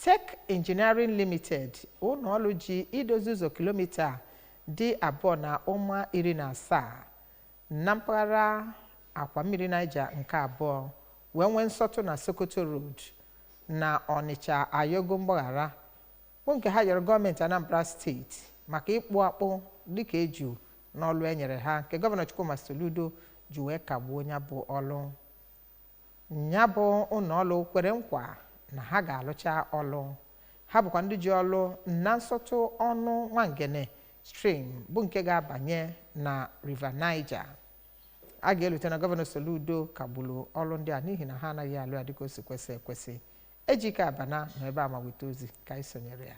Tech Engineering Limited, ụlọ ọrụ ji idozi ụzọ kilomita dị 2.17 na mpaghara akwa mmiri Niger nke abụọ wee nwee nsọtụ na Sokoto Road na Ọnịcha ayọgo mgbaghara, bụ nke ha yọrọ gọọmenti Anambra Steeti maka ịkpụ akpụ dịka eju n'ọlụ e nyere ha, nke Gọvanọ Chukwuma Soludo ji wee kagbuo ya bụ ọlụ. Ya bụ ụlọ ọlụ kwere nkwa na ha ga-alụcha ọlụ ha, bụkwa ndị ji ọlụ na nsọtụ ọnụ Nwangene Stream, bụ nke ga-abanye na River Niger. A ga-elute na Gọvanọ Soludo kagburu ọlụ ndị a n'ihi na ha anaghị alụ ya dịka o si kwesị ekwesị. Ejike Abana nọ ebe a ma weta ozi ka anyị sonyere ya.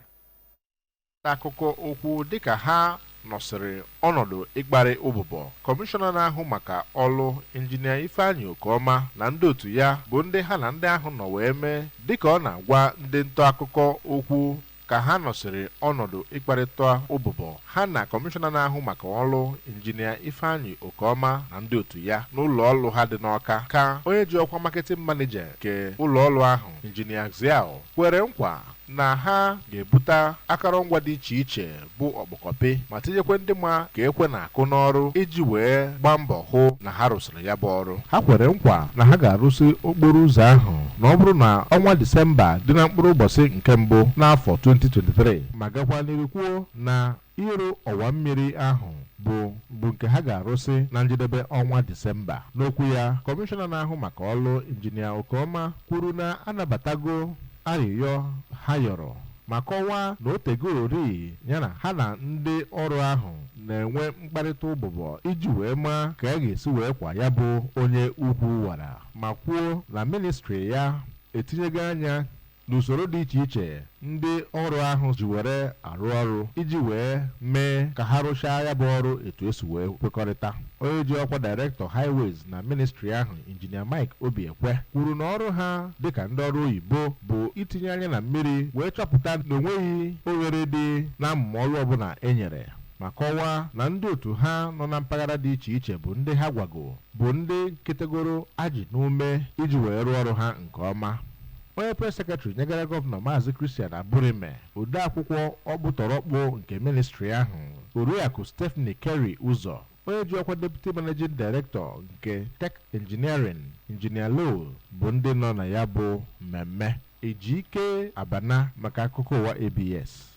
Akụkọ okwu dịka ha nọsịrị ọnọdụ ịkparị ụbụbọ, kọmishọna na-ahụ maka ọlụ, Injinia Ifeanyị Okeọma, na ndị otu ya bụ ndị ha na ndị ahụ nọ wee mee. Dịka ọ na-agwa ndị nta akụkọ okwu ka ha nọsịrị ọnọdụ ịkparịta ụbụbọ ha na kọmishọna na-ahụ maka ọlụ, Injinia Ifeanyị Okeọma, na ndị otu ya n'ụlọ ọrụ ha dị n'Ọka, ka onye ji ọkwa marketing manager nke ụlọ ọrụ ahụ, Injinia Xiao, kwere nkwa na ha ga-ebute akụrụngwa dị iche iche bụ ọkpọkọpị ma tinyekwe ndị ma ka ekwe na-akụ n'ọrụ iji wee gbaa mbọ hụ na ha rụsịrị ya bụ ọrụ. Ha kwere nkwa na ha ga-arụsị okporo ụzọ ahụ na ọ bụrụ na ọnwa Disemba dị na mkpụrụ ụbọchị nke mbụ n'afọ 2023, ma gakwa n'iru kwuo na ịrụ ọwa mmiri ahụ bụ nke ha ga-arụsị na njedebe ọnwa Disemba. N'okwu ya, kọmishọna na-ahụ maka ọlụ, Injinia Okeọma, kwuru na anabatago arịrịọ ha yọrọ ma kọwaa na o tegorori ya na ha na ndị ọrụ ahụ na-enwe mkparịta ụbụbọ iji wee maa ka a ga-esi wee kwa ya bụ onye ukwu wara, ma kwuo na ministri ya etinyego anya n'usoro dị iche iche ndị ọrụ ahụ ji were arụ ọrụ iji wee mee ka ha rụchaa ya bụ ọrụ etu esi wee kwekọrịta. Onye ji ọkwa Director Highways na ministri ahụ, Injinia Mike Obiekwe, kwuru na ọrụ ha dịka ndị ọrụ oyibo bụ itinye anya na mmiri wee chọpụta na onweghị oghere dị na amụma ọrụ ọbụla e nyere, ma kọwaa na ndị otu ha nọ na mpaghara dị iche iche bụ ndị ha gwago bụ ndị ketegoro ajị n'ume iji wee rụọ ọrụ ha nke ọma. Onye press secretary nyegara gọvanọ, Maazị Christian Aburime, odeakwụkwọ ọkpụtọrọkpụ nke ministri ahụ, Oriakụ Stephanie Kerry Ụzọ, onye ji ọkwa deputy managing director nke Tech Engineering, Injinia Low, bụ ndị nọ na ya bụ mmemme. Ejike Abana maka akụkọ ụwa ABS.